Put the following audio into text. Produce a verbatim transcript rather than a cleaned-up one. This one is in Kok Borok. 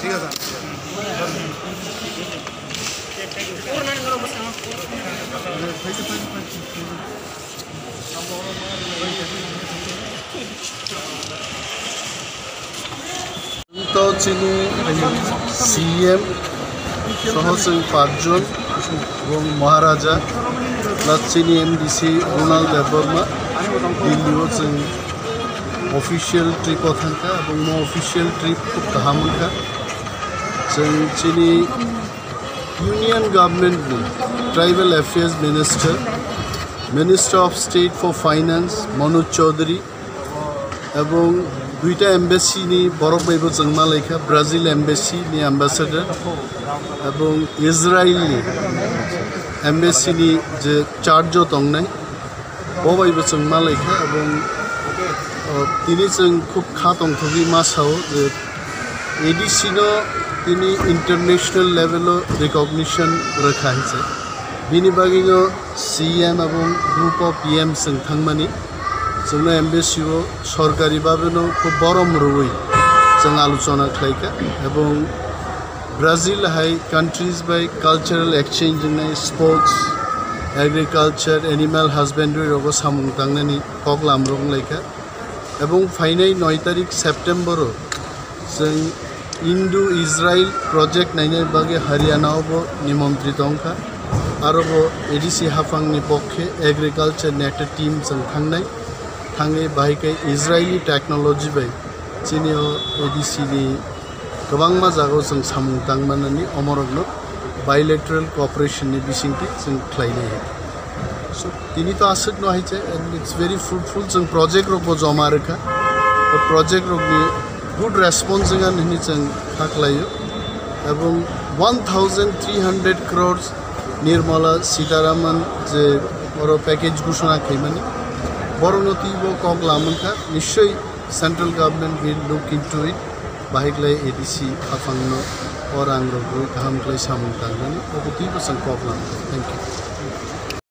ঠিক আছে। তো চিনি সিএম সহ जों পাঁচজন এবং মহারাজা প্লাস চিনি এমডিসি রোনাল্ড দেববর্মা দিল্লিও जों অফিসিয়েল ট্রিপও थांखा এবং মো অফিসিয়েল ট্রিপ খুব গাहाम मोनखा। जों চিনি ইউনিয়ন গভর্নমেন্টनि tribal affairs minister, minister of state for finance Manoj Chaudhary, এবং দুইটা এমবেসিनि borok baibo जों malaikha, ব্রাজিল এমবেসিनि অ্যাম্বাসেডর এবং ইসরায়েলनि এমবেসিनि যে চার্জও tongnai, bo baibo जों malaikha এবং, o, tini जों খুব kha tongthogwi ma sao je ADC no tini international লেভেলো recognition rwkha hinse. Bini bagwino CM এবং গ্রুপ অফ পিএম जों thangmani, जोंno এমবেসিও সরকারি ভাবেনো খুব বরম rwui जों আলোচনা khlaikha এবং Brazil hai countries bai cultural exchange wngnai, sports, agriculture, animal husbandry rogo samung tangnani koklam rok wnglaikha. এবং phainai নয় তারিখ সেপ্টেম্বরও जों ইন্দু ইসরায়েল প্রজেক্ট নাইনার বাগে হরিয়ানাওবো নিমন্ত্রিত wngkha। আরোবো এডিসি হাফাংনি পক্ষে এগ্রিকালচারनि একটা টিম जों thangnai, thangwi bahai khe Israeli technology bai chinio এডিসিनि kwbangma jagao जों samung tangmanani omorokno bilateral cooperation ni bisingtwi जों khlainai. So, tini to aswkno hai se, and it's very fruitful. Chwng project rokbo joma rwkha. O project rokni good response wngkha hinwi chwng kha khlaio. Ebong one thousand three hundred crores Nirmala Sitharaman je oro package ghoshona khaimani, borokno twibo kok lamangkha. Nishoi central government will look into it. Bahai khlai ADC haphangno o rang rok rwi kaham khlai samung tangnani obo twibo chwng kok lamangkha. Thank you.